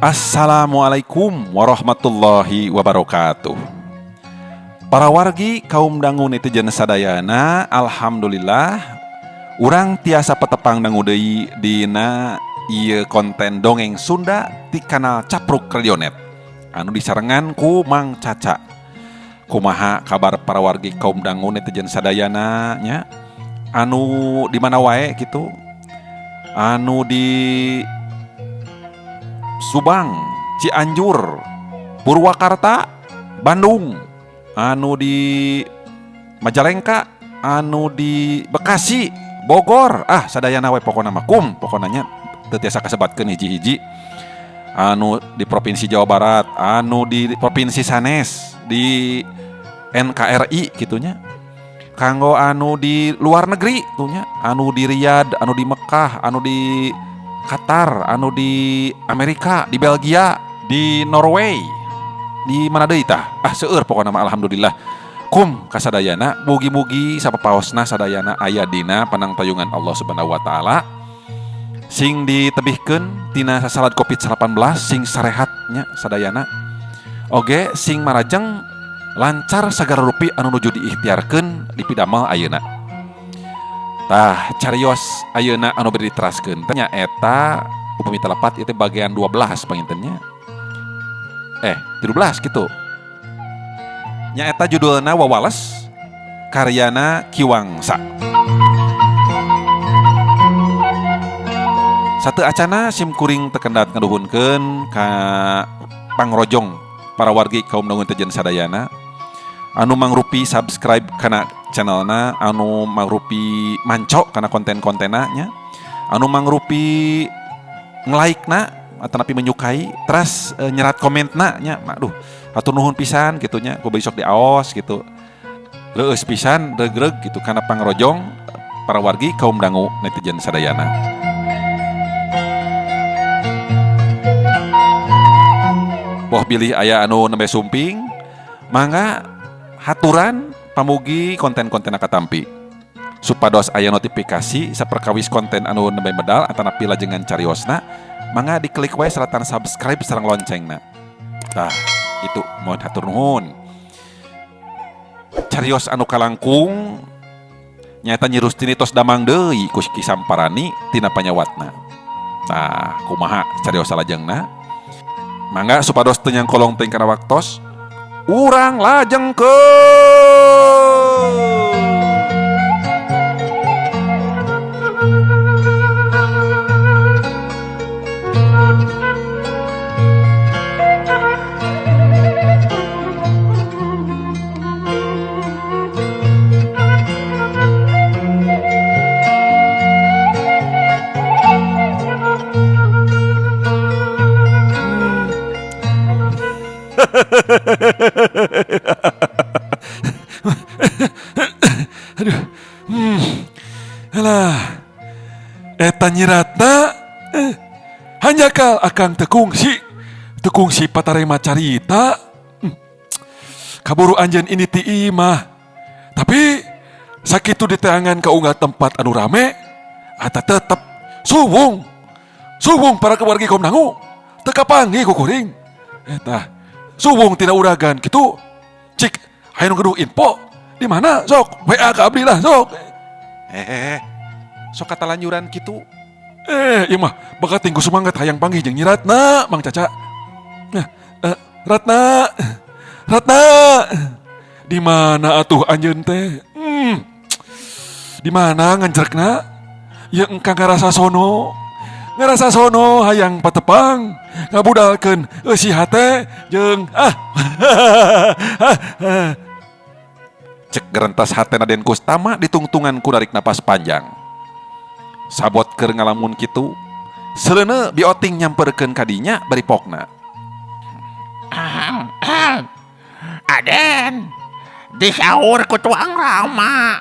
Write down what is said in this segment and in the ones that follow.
Assalamualaikum warahmatullahi wabarakatuh. Para wargi kaum dangu netizen sadayana, alhamdulillah urang tiasa patepang dangu deui dina ieu konten dongeng Sunda ti kanal Capruk Radionet anu disarengan ku Mang Caca. Kumaha kabar para wargi kaum dangu netizen sadayana nya? Anu di mana wae gitu? Anu di Subang, Cianjur, Purwakarta, Bandung, anu di Majalengka, anu di Bekasi, Bogor, ah sadayana we pokona mah kum, pokona nya teu tiasa kasebatkeun hiji-hiji. Anu di Provinsi Jawa Barat, anu di Provinsi sanes, di NKRI kitunya. Kanggo anu di luar negeri tuh nya, anu di Riyadh, anu di Mekah, anu di Qatar, anu di Amerika, di Belgia, di Norway, di mana deui tah? Ah seueur pokona mah alhamdulillah. Kum kasadayana mugi-mugi sapapaosna sadayana aya dina panangtayungan Allah Subhanahu wa taala. Sing ditebihkeun tina sasalad Covid-19 sing sarehat nya sadayana. Oge sing marajeng lancar sagala rupi anu nuju diikhtiarkeun dipidamel ayeuna. Tah carios ayeuna anu bade diteraskeun teh nya eta upami telepat ieu teh bagian 12 pangintennya. 13 gitu. Nya eta judulna Wawales karyana Ki Wangsa. Satu acana sim kuring tekendat ngaduhunkeun ka pangrojong para wargi kaum dangu netizen sadayana anu mangrupi subscribe kana channelna, anu mangrupi manco kana konten-kontenna nya, anu mangrupi nge-like-na atanapi menyukai teras nyerat komentna nya, aduh hatur nuhun pisan gitu nya, ku besok diaos gitu. Reueus pisan regreg gitu kana pangrojong para wargi kaum dangu netizen sadayana. Boh bilih aya anu nembe sumping, mangga haturan pamugi konten-konten katampi supados aya notifikasi saperkawis konten anu nembe medal atanapi lajengan cariosna, mangga diklik wae seratan subscribe sareng loncengna. Tah, itu mohon hatur nuhun. Carios anu kalangkung nyaeta Nyi Rustini tos damang deui ku Ki Samparani tina panyawatna. Tah, kumaha carios salajengna? Mangga supados teu nyangkolong teuing kana waktos, urang lajengkeun. Aduh. Alah. Eta Nyi Ratna hanjakal akang teu kungsi patarema carita. Kaburu anjeun ini ti imah. Tapi sakitu diteangan ka unggal tempat anu rame ata tetep suwung. Suwung para keluarga kaum dangu teu kapanggih ku kuring. Eta suwung tina uragan kitu. Cik aya nu gaduh info di mana sok WA ka abdi lah sok. Sok katalanjuran kitu. Ieu mah bakating ku sumangat hayang panggih jeung Nyi Ratna, Mang Caca. Nah, Ratna, Ratna. Di mana atuh anjeun teh? Di mana nganjrekna? Ieu engkang ngarasa sono. Ngarasa sono hayang patepang ngabudalkeun eusi hate jeung ah. Cek gerentas hate Raden Kustama ditungtungan ku narik napas panjang. Sabot keur ngalamun kitu, seleune bioting nyamperkeun ka dinya bari pokna. Aden, disaur ku tuang Rama.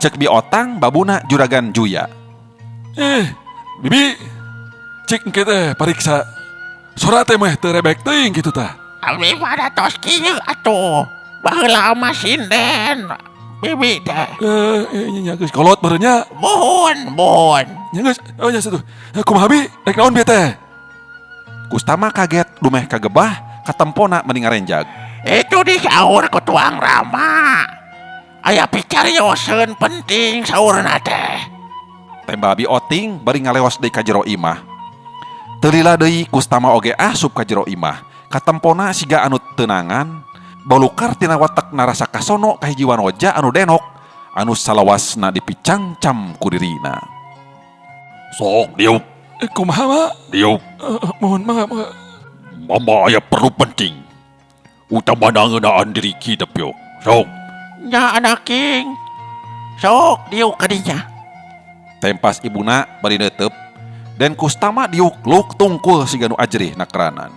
Cek biotang babuna juragan Juya. Bibi, cik engke teh pariksa. Sora teh mah teu rebek teuing kitu tah. Abi pada tos kieu atuh. Baheula mah sinden. Bibi teh. Nya geus kolot meureun nya. Muhun, muhun. Nya geus, oh nya satuh. Kumaha bi? Rek naon bi teh? Kustama kaget dumeh kagebah katempona meni ngarenjag. Itu disaur ku tuang Rama. Aya picarioseun penting saurna teh. Tembal Bi Oting bari ngaleos deui ka jero imah. Teu lila deui Kustama oge asup ka jero imah. Katempona siga anu teunangan, balukar tina watekna rasa kasono ka hiji wanoja anu denok anu salawasna dipicangcam ku dirina. Sok diuk. Kumaha ma? Diuk. Mohon mangga mangga. Mama aya perlu penting. Utamana ngeunaan diri kita pio. Sok. Nya anak king. Sok diuk ka dinya. Tempas ibuna bari neuteup dan Kustama diuk luk tungkul siga nu ajrih nakranan.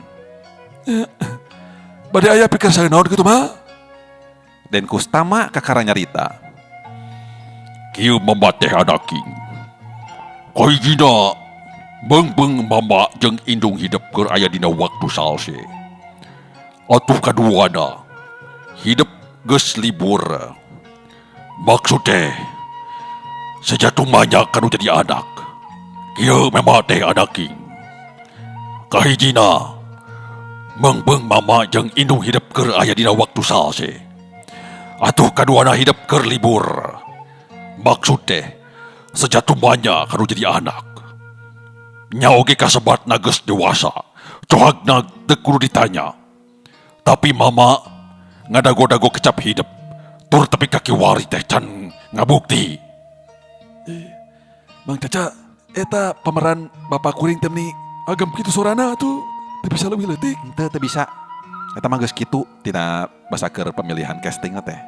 Bade aya pikir saya naon kitu mah? Den Kustama kakara nyarita. Kieu mama teh anak king. Kahijina beungbeung mama jeung indung hidep keur aya dina waktu salse. Atuh kaduana hidep geus libur. Maksud teh sejatumanya kanu jadi anak. Kieu mama teh anak king. Kahijina meungbeung mama jeung indung hidep keur aya dina waktu salse. Atuh kaduana hidep keur libur. Maksud teh sejatumanya kanu jadi anak. Nya oge kasebatna geus dewasa. Cohagna teu kudu ditanya. Tapi mama ngadago-dago kecap hidep. Tur tepi ka kiwari teh can ngabukti. Mang Caca, eta pemeran bapak kuring teh meni agem kitu sorana atuh. Teu bisa leuwih leutik. Henteu teu bisa. Eta mah geus kitu tina basa keur pemilihan casting teh.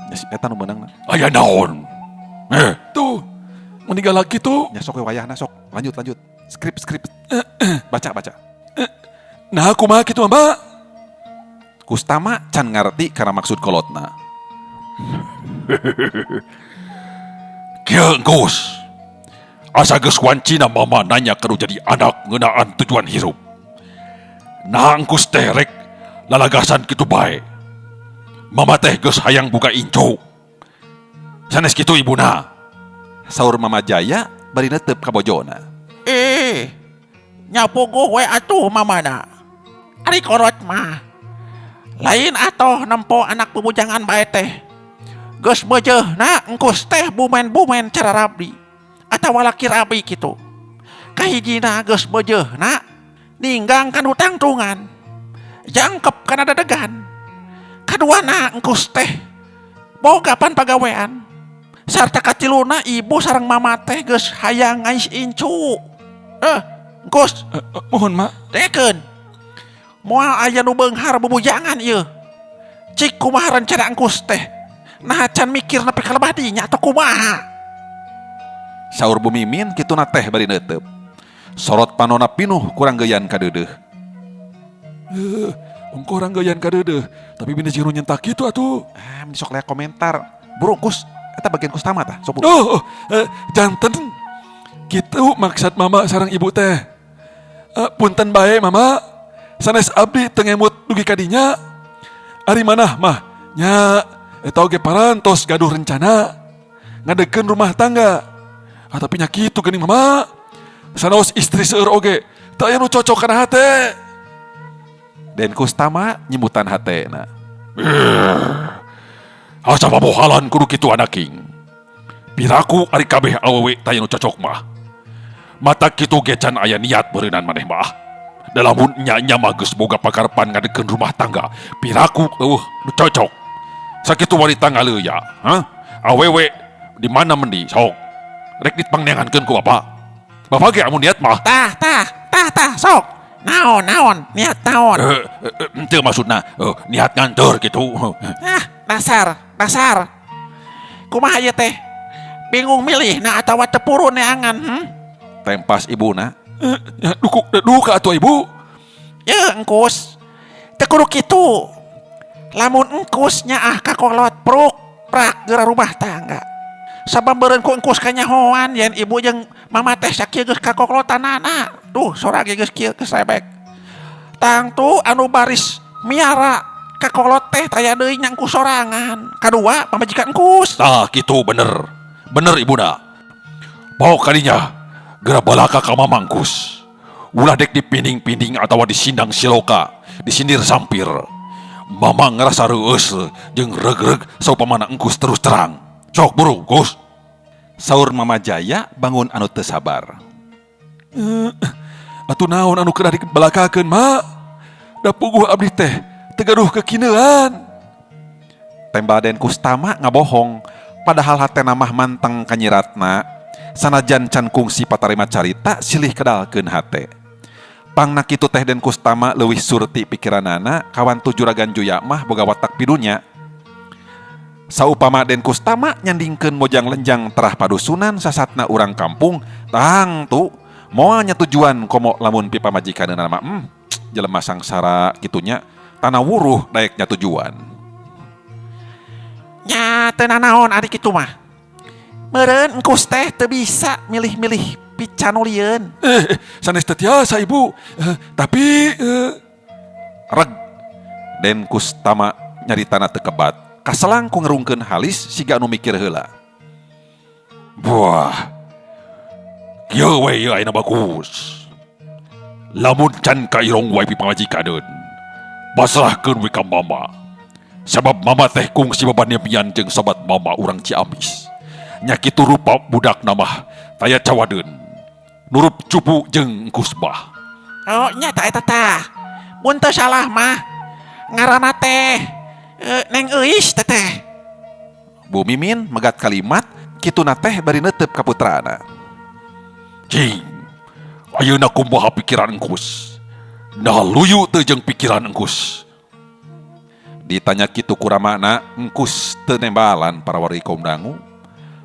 Geus eta nu meunangna. Aya naon? Tuh, meni galak kitu. Nya sok we wayahna sok. Lanjut lanjut. Skrip skrip. Baca baca. Nah kumaha kitu mah? Kustama can ngarti kana maksud kolotna. Kieu engkus. Asa geus wancina mama nanya kanu jadi anak ngeunaan tujuan hirup. Nah engkus teh rek lalagasan kitu bae. Mama teh geus hayang buka incu. Sanes kitu ibuna. Saur Mama Jaya bari neuteup ka bojona. Ih, nya puguh we atuh mamana. Ari korot mah. Lain atoh nempo anak bubujangan bae teh. Geus meujeuhna engkus teh bumen-bumen cara rabi. Atawa laki rabi kitu. Kahijina geus meujeuhna ninggang kan hutang tungan. Jangkep kana dadegan. Kaduana engkus teh boga pan pagawean. Sarta katiluna ibu sareng mama teh geus hayang ngais incu. Engkus. Mohon mak. Dengekeun. Moal aya nu beunghar bubujangan ieu. Cik kumaha rencana engkus teh. Nah can mikir nepi ka lebah dinya atau kumaha. Saur Bu Mimin kituna teh bari neuteup. Sorot panona pinuh kurang geuyan kadeudeuh. Ongkoh orang geuyan kadeudeuh, tapi bini jeung nu nyentak kitu atuh. Ah, meni sok lea komentar. Buru Kus, eta bagian Kustama tah, sok buru. Oh, janten kitu maksud mama sareng ibu teh. Punten bae mama, sanes abdi teu ngemut dugi ka dinya. Ari manah mah nya eta oge parantos gaduh rencana ngadegkeun rumah tangga. Ah, tapi nya kitu geuning mama. Sanaos istri seueur oge teu aya nu cocok kana hate. Den Kustama nyebutan hatena. Asa pamohalan kudu kitu anak king. Piraku ari kabeh awewe taya nu cocok mah. Mata kitu ge can aya niat beureunan maneh mah. Da lamun nya-nya mah geus boga pakarepan ngadegkeun rumah tangga, piraku eueuh nu cocok. Sakitu wanita ngaleuya, ha? Awewe di mana mendi sok. Rek dipangneangankeun ku bapa. Bapa ge amun niat mah. Tah tah tah tah sok. Naon naon niat naon? Henteu maksudna niat nganteur kitu. Ah, dasar dasar. Kumaha ieu teh? Bingung milih na atawa teu purun neangan, Tempas ibuna. Ya, duka atuh ibu. Ye engkus. Teu kudu kitu. Lamun engkus nyaah ka kolot pruk prak geura rumah tangga. Sabab beureun ku engkus kanyahoan yen ibu jeung mama teh sakieu geus kakoklotanana. Duh, sora ge geus kieu geus rebek. Tangtu anu baris miara kakolot teh taya deui nya engkus sorangan. Kadua pamajikan engkus. Tah kitu bener. Bener ibuna. Bawa kadinya geura balaka ka mamangkus. Ulah dek dipinding-pinding atawa disindang siloka, disindir sampir. Mama ngerasa reueus jeung regreg saupamana engkus terus terang. Sok buru, Gus. Saur Mama Jaya bangun anu teu sabar. Atuh naon anu kedah dibalakakeun, Ma? Da puguh abdi teh teu gaduh kekineuan. Tembal Den Kustama ngabohong, padahal hatena mah manteng ka Nyi Ratna. Sanajan can kungsi patarima carita silih kedalkeun hate. Pangna kitu teh Den Kustama leuwih surti pikiranana kawantu Juragan Juya mah boga watak pidunya. Saupama Den Kustama nyandingkeun mojang lenjang terah padusunan sasatna urang kampung, tangtu moal nyatujuan komo lamun pipamajikaneunana mah jelema sangsara kitu nya tana wuruh daek nyatujuan. Nya teu nanaon ari kitu mah. Meureun engkus teh teu bisa milih-milih picanulieun. Sanes teu tiasa ibu, tapi Reg Den Kustama nyaritana teu kebat. Kaselang ku ngerungkeun halis siga anu mikir heula. Buah. Kieu we ieu ayeuna bagus. Lamun can kairong wae pipamajikaneun, pasrahkeun we ka mama. Sabab mama teh kungsi babanemian jeung sobat mama urang Ciamis. Nya kitu rupa budakna mah taya cawadeun. Nurup cupu jeung engkus mah. Oh nya ta eta tah. Mun teu salah mah ngaranna teh Neng Euis teteh. Bu Mimin megat kalimat kituna teh bari neuteup ka putrana. Cing, ayeuna kumaha pikiran engkus? Nah luyu teu jeung pikiran engkus. Ditanya kitu ku ramana, engkus teu nembalan para wargi kaum dangu.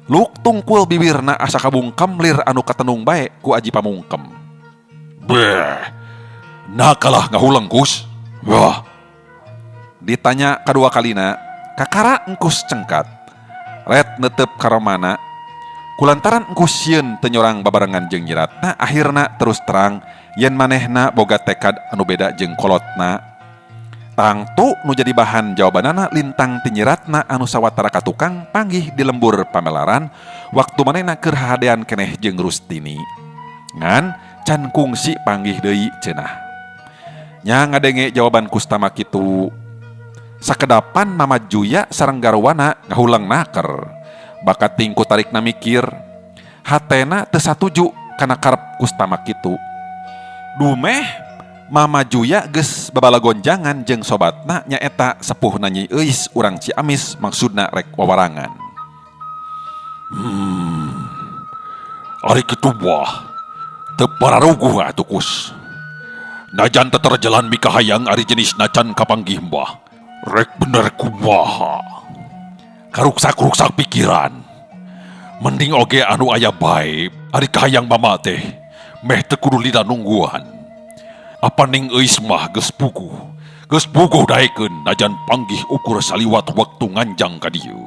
Luk tungkul bibirna asa kabungkem lir anu katenung bae ku aji pamungkem. Beh, nakalah ngahuleng Kus. Wah. Ditanya kadua kalina, kakara engkus cengkat. Ret netep karomana. Kulantaran engkus sieun teu nyorang babarengan jeung Nyi Ratna, akhirna terus terang yen manehna boga tekad anu beda jeung kolotna. Tangtu nu jadi bahan jawabanana lintang ti Nyi Ratna anu sawatara ka tukang panggih di lembur pamelaran waktu manehna keur hahadean keneh jeung Rustini. Ngan can kungsi panggih deui cenah. Nya ngadenge jawaban Kustama kitu. Sakedapan Mama Juya sareng garwana ngahuleng naker. Bakat tingku tarikna mikir. Hatena teu satuju kana karep Kustama kitu. Dumeh Mama Juya geus babalagonjangan jeung sobatna nyaeta sepuhna Nyi Euis urang Ciamis maksudna rek wawarangan. Ari kitu mah teu pararuguh atuh Kus. Najan teu terjalan mikahayang ari jenisna can kapanggih mah. Rek bener kumaha. Karuksak-ruksak pikiran. Mending oge anu aya bae ari kahayang mama teh meh teu kudu lila nungguan. Apa ning Euis mah geus puguh. Geus puguh daekeun najan panggih ukur saliwat waktu nganjang ka dieu.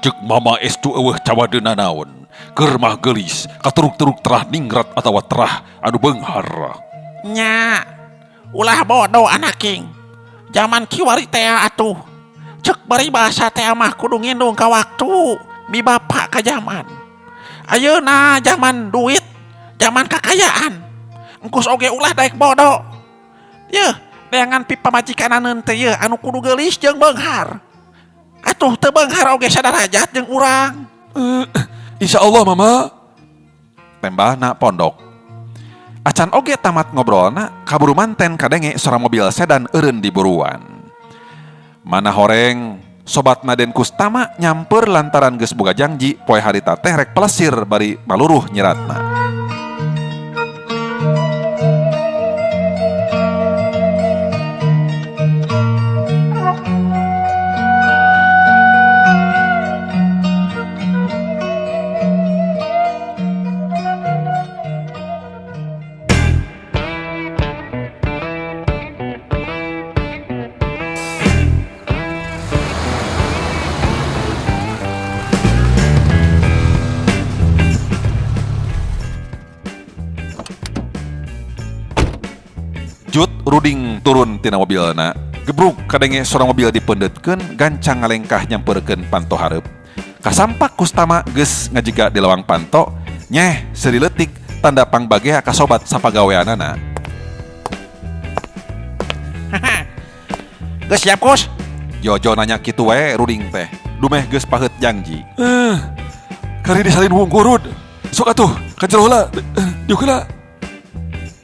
Ceuk mama estu eueuh cawadeuna naon. Keur mah geulis katuruk-turuk terah ningrat atawa terah anu beunghar. Nya ulah bodoh anaking. Zaman kiwari teh atuh. Cek bari bahasa teh mah kudu ngindung ka waktu mi bapak ka zaman. Ayeuna zaman duit, zaman kakayaan. Engkus oge ulah daek bodoh. Yeuh, neangan pi pamajikanan teh yeuh anu kudu geulis jeung beunghar. Atuh teu beunghar oge sadarajat jeung urang. Insyaallah mama. Tembalna pondok. Acan oge tamat ngobrolna, kaburu manten kadenge sora mobil sedan eureun di buruan. Mana horeng, sobatna Den Kustama nyamper lantaran geus boga janji poe harita teh rek pelesir bari maluruh Nyi Ratna. Jut ruding turun tina mobilna. Gebruk kadenge sora mobil dipeundetkeun, gancang ngalengkah nyamperkeun panto hareup. Kasampak Kustama geus ngajiga di lawang panto, nyeh seuri leutik Tanda pangbagea ka sobat sapagaweanana. Geus siap, Kus? Jojo nanya kitu wae Ruding teh. Dumeh geus paheut janji. Kari disalin wungkul, Rud. Sok atuh, ka jero heula, diuk heula.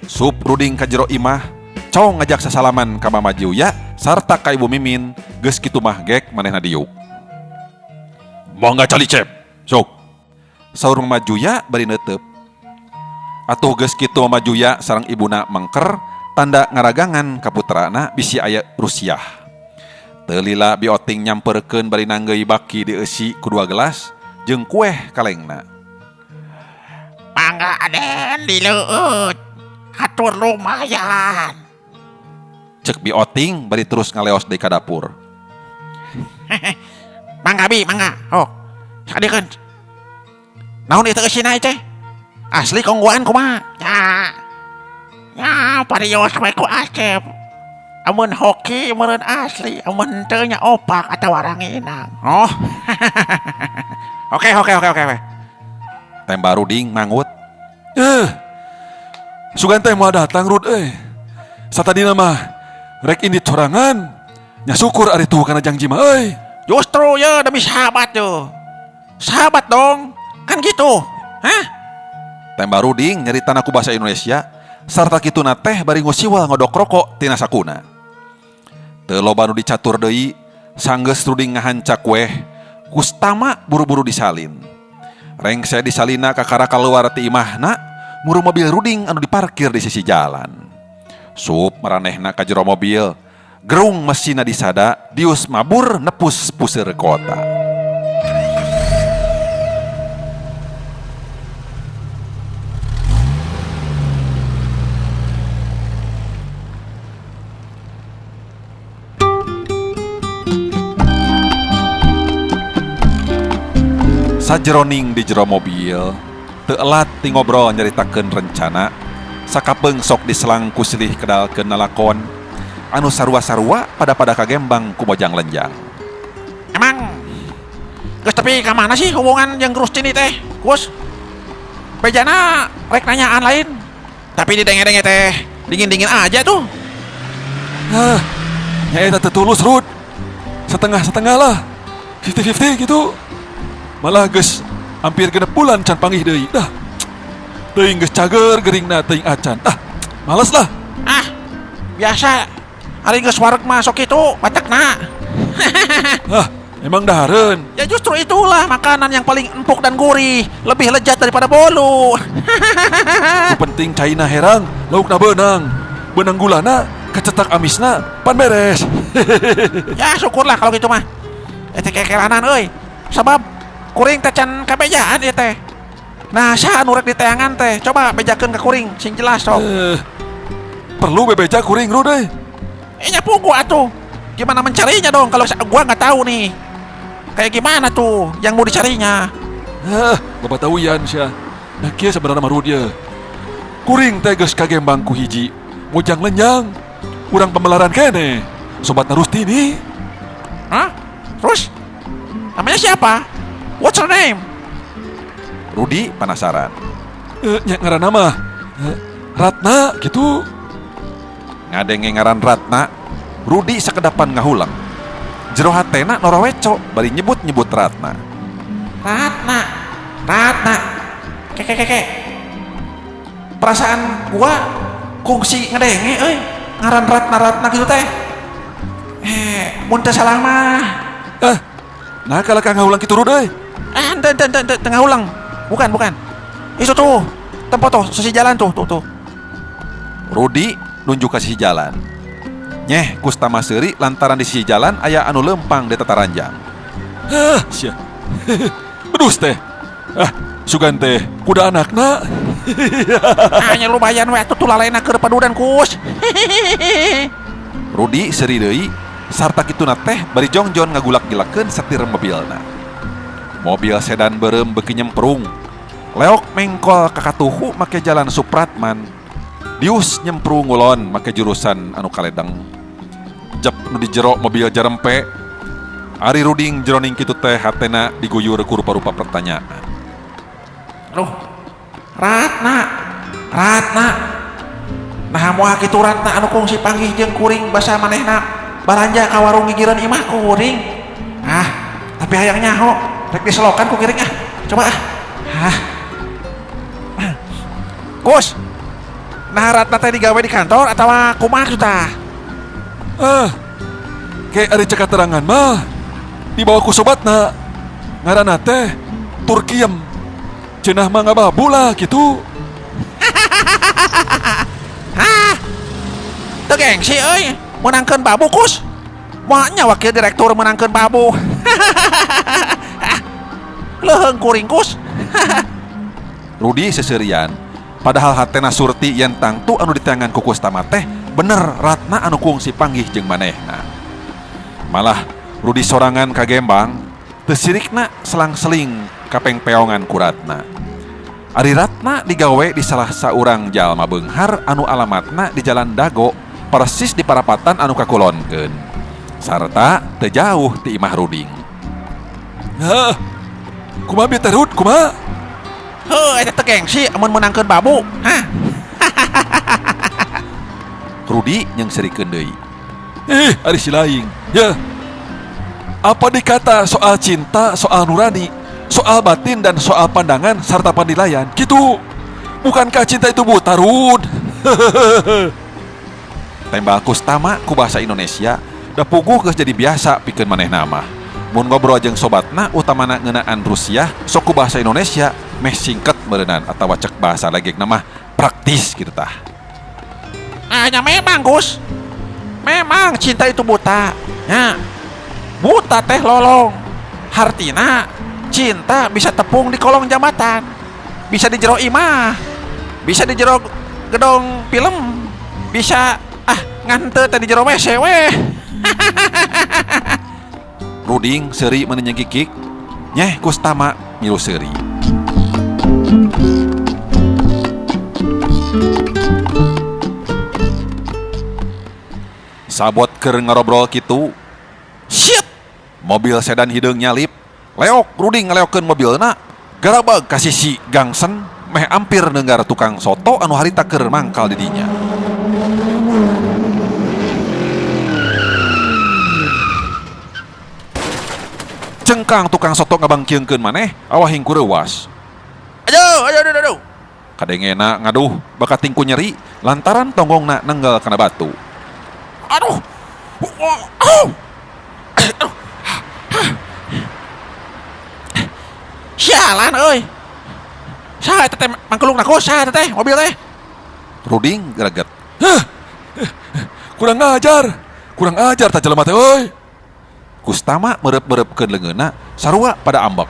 Sup Ruding ka jero imah, cong ngajak sasalaman ka Mama Jiuya sarta ka Ibu Mimin, geus kitu mah gek manehna diuk. Mangga cali cep. Sok. Saur Mama Juya bari neuteup. Atuh geus kitu Mama Juya sareng ibuna mengker tanda ngaragangan ka putrana bisi aya rusiah. Teu lila bioting nyamperkeun bari nanggeui baki dieusi ku 2 gelas jeung kueh kalengna. Mangga aden dileueut. Hatur lumayan. Cek bioting bari terus ngaleos deui ka dapur. Mangga bi, mangga. Oh, sakadikeun. Naon ieu teh eusina ieu teh? Asli kongguan kumaha? Ya. Ya, parios we ku Asep. Amun hoki meureun asli, amun henteu nya opak atawa ranginang. Oh. Oke, oke, oke, oke, oke. Temba Ruding manggut. Sugan teh moal datang Rud euy. Satadina mah rek indit sorangan. Nya syukur ari tuh kana janji mah euy. Justru ya demi sahabat tuh. Sahabat dong. Kan gitu. Hah? Temba Ruding nyaritana ku bahasa Indonesia sarta kituna teh bari ngusiwal ngodok rokok tina sakuna. Teu loba nu dicatur deui, sanggeus Ruding ngahancak weh, kustama buru-buru disalin. Rengse disalina kakara kaluar ti imahna, muru mobil Ruding anu diparkir di sisi jalan. Sup maranehna ka jero mobil, gerung mesinna disada, dius mabur nepus puseur kota. Sajeroning di jero mobil, teu elat ti ngobrol nyaritakeun rencana, sakapeung sok diselang ku silih kedalkeun nalakon, anu sarua-sarua pada-pada kagembang ku mojang lenjang. Emang geus tepi ka mana sih hubungan jeung Rustini teh? Kus? Bejana rek nanyaan lain. Tapi didenge-denge teh dingin-dingin aja tuh. Hah, nya eta teu tulus, Rud. Setengah-setengah lah. 50-50 gitu. Malah geus hampir 6 bulan can panggih deui. Dah. Teuing geus cager geuringna teuing acan. Ah, males lah. Ah, biasa. Ari geus wareg mah sok kitu batekna. Hah, emang dahareun. Ya justru itulah makanan yang paling empuk dan gurih, lebih lezat daripada bolu. Nu penting caina herang, laukna beunang. Beunang gulana, kacetak amisna, pan beres. Ya syukurlah kalau gitu mah. Teh kekeranan euy. Sabab kuring teh can kabejaan ieu teh. Nah, saha nu rek diteangan teh? Coba bejakeun ka kuring sing jelas sok. Perlu bebeja kuring Rud euy. Nya pugu atuh. Gimana mencarinya dong kalau gua nggak tahu nih. Kayak gimana tuh yang mau dicarinya? Hah, bapak tahu yan sia. Nah kieu sebenarnya mah Rud ye. Kuring teh geus kagembang ku hiji. Mojang lenjang. Urang pemelaran kene. Sobat Rustini. Hah? Terus? Namanya siapa? What's her name? Rudi penasaran. Nya ngaranna mah Ratna gitu. Ngadenge ngaran Ratna, Rudi sakedapan ngahulang. Jero hatena noroweco bari nyebut-nyebut Ratna. Ratna, Ratna. Keke keke. Perasaan gua kungsi ngedenge euy ngaran Ratna Ratna gitu teh. Mun teu salah mah. Nah kalau kang ngahulang kitu Rud euy. Ente, ente, ente, ente, tengah ulang. Bukan, bukan. Itu tuh, tempat tuh, sisi jalan tuh, tuh, tuh. Rudi nunjuk ke sisi jalan. Nyeh, kustama seuri lantaran di sisi jalan aya anu lempang di tataranjang. Hah, sia. Bedus teh. Ah, sugan teh, kuda anakna. Hanya lumayan we atuh tulalena keur padudan kus. Rudi seuri deui sarta kituna teh bari jongjon ngagulak-gilakeun setir mobilna. Mobil sedan beureum beuki nyemprung. Leok mengkol ka katuhu make jalan Supratman. Dius nyemprung ngulon make jurusan anu kaledeng. Jep nu di jero mobil jarempe. Ari Ruding jeroning kitu teh hatena diguyur ku rupa-rupa pertanyaan. Aduh, Ratna. Ratna. Nah moal kitu Ratna anu kungsi panggih jeung kuring basa manehna balanja ka warung gigireun imah kuring. Ah, tapi hayang nyaho rek diselokan ku kiring ah. Coba ah. Hah. Kus. Nah Ratna teh digawe di kantor atawa kumaha kitu tah? Ah. Ke ari cek katerangan mah dibawa ku sobatna. Ngaranna teh Turkiem. Cenah mah ngababu lah kitu. Hah. Teu gengsi euy, meunangkeun babu Kus. Moal nya wakil direktur meunangkeun babu. Leuheung kuring Kus. Rudi seserian. Padahal hatena Surti yen tangtu anu diteangan ku Kustama teh bener Ratna anu kungsi panggih jeung manehna. Malah Rudi sorangan kagembang teu sirikna selang-seling kapengpeongan ku Ratna. Ari Ratna digawe di salah saurang jalma beunghar anu alamatna di Jalan Dago, persis di parapatan anu kakulonkeun. Sarta teu jauh ti imah Ruding. Hah. Kumaha bieu teh Rud, kumaha? Heuh, eta teh gengsi amun meunangkeun babu. Hah. Rudi nyeungseurikeun deui. Ih, ari si laing. Ya. Apa dikata soal cinta, soal nurani, soal batin dan soal pandangan serta penilaian. Gitu. Bukankah cinta itu buta, Rud? Tembal Kustama ku bahasa Indonesia, da puguh geus jadi biasa pikeun manehna mah. Mun ngobrol jeung sobatna utamana ngeunaan Rusia, sok ku bahasa Indonesia meh singket meureunnan atawa cek bahasa legekna mah praktis kitu tah. Ah, nya memang, Gus. Memang cinta itu buta. Nya. Buta teh lolong. Hartina cinta bisa tepung di kolong jambatan. Bisa di jero imah. Bisa di jero gedong film. Bisa ah ngan teu teh di jero WC weh. Ruding seuri meuni nyegikik, nyeh Kustama milu seuri. Sabot keur ngarobrol kitu, Shit! Mobil sedan hideung nyalip, leok Ruding ngaleokeun mobilna, garabag ka sisi gangsen meh ampir neunggar tukang soto anu harita keur mangkal di dinya. Cengkang tukang soto ngabangkieungkeun maneh, awahing ku reuwas. Aduh, aduh, aduh, aduh. Kadengena ngaduh bakating ku nyeri lantaran tonggongna nenggal kana batu. Aduh. Aduh. Sialan euy. Saha eta teh mangkelungna ku saha eta teh mobil teh? Ruding greget. Hah. Kurang ajar. Kurang ajar tah jelema teh euy. Kustama merep-merepkeun leungeunna sarua pada ambek.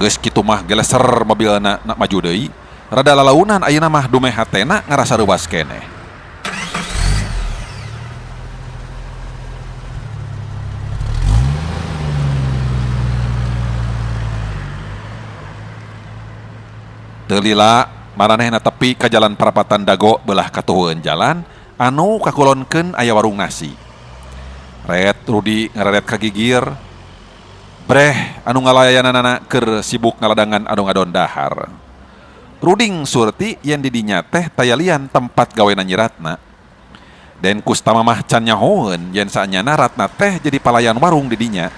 Geus kitu mah geleser mobilna na maju deui. Rada lalaunan ayeuna mah dumeh hatena ngarasa reuwas keneh. Teu lila maranehna tepi ka jalan parapatan Dago beulah katuhueun jalan anu kakulonkeun aya warung nasi. Ret Rudi ngareret ka gigir. Breh anu ngalayananana keur sibuk ngaladangan anu ngadon dahar. Ruding Surti yen di dinya teh tayalian tempat gawena Nyi Ratna. Den Kustama mah can nyahoeun yen saenyana Ratna teh jadi palayan warung di dinya.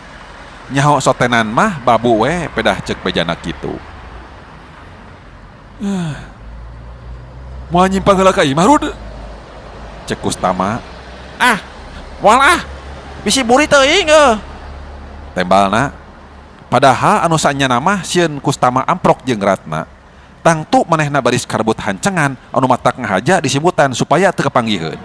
Nyaho sotenan mah babu we pedah ceuk bejana kitu. Moal nyimpang heula ka imah Rud? Cek Kustama. Ah, moal ah. Bisi buri teuing eueuh. Tembalna. Padahal anu saenyana mah sieun Kustama amprok jeung Ratna. Tangtu manehna baris karbut hancengan anu matak ngahaja disibutan supaya teu kepanggiheun.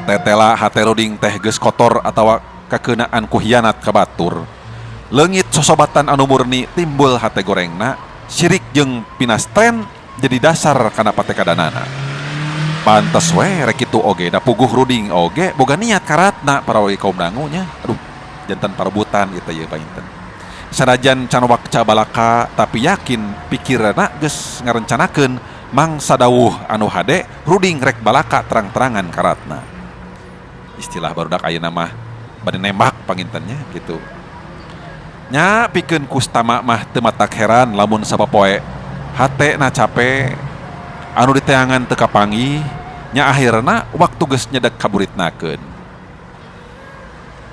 Tetela hate Ruding teh geus kotor atawa kakeunaan ku hianat ka batur. Leungit sosobatan anu murni timbul hate gorengna, sirik jeung pinastren jadi dasar kana patekadanana. Pantes we rek kitu oge da puguh Ruding oge boga niat ka Ratna parawe kaum dangu nya. Aduh, jantan parebutan ieu teh ieu panginten. Sanajan can wakca balaka tapi yakin pikirna geus ngarencanakeun mangsa dawuh anu hade Ruding rek balaka terang-terangan ka Ratna. Istilah barudak ayeuna mah bade nembak panginten nya gitu. Nya pikeun kustama mah teu matak heran lamun sapopoe hate na cape anu diteangan teu kapanggih nya akhirna waktu geus nyedek kaburitnakeun.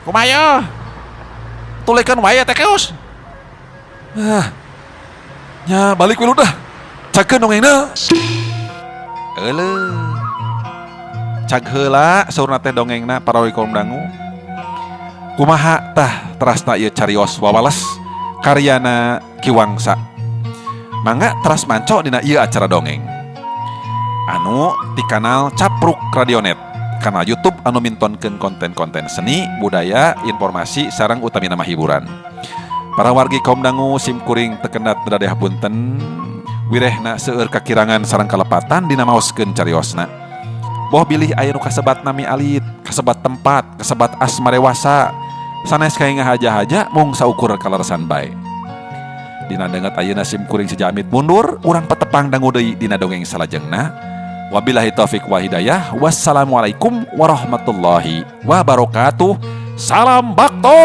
Kumaha yeuh? Tuluykeun wae teh Keus. Ah. Nya balik we dah. Cakeun dongengna. Euleuh. Cag heula saurna teh dongengna para kaum dangu. Kumaha tah terasna ieu carios wawales karyana Ki Wangsa. Mangga teras manco dina ieu acara dongeng. Anu di kanal Capruk Radionet, kanal YouTube anu mintonkeun konten-konten seni, budaya, informasi sareng utamina mah hiburan. Para wargi kaum dangu sim kuring teu kendat madadeh punten wirehna seueur kakirangan sareng kalepatan dina maoskeun cariosna. Boh bilih aya nu kasebat nami alit, kasebat tempat, kasebat asma dewasa, sanes kenging ngahaja-haja mung saukur kaleresan bae. Dina danget ayeuna sim kuring seja amit mundur, urang patepang dangu deui dina dongeng salajengna. Wabillahi taufik wal hidayah. Wassalamualaikum warahmatullahi wabarakatuh. Salam bakto.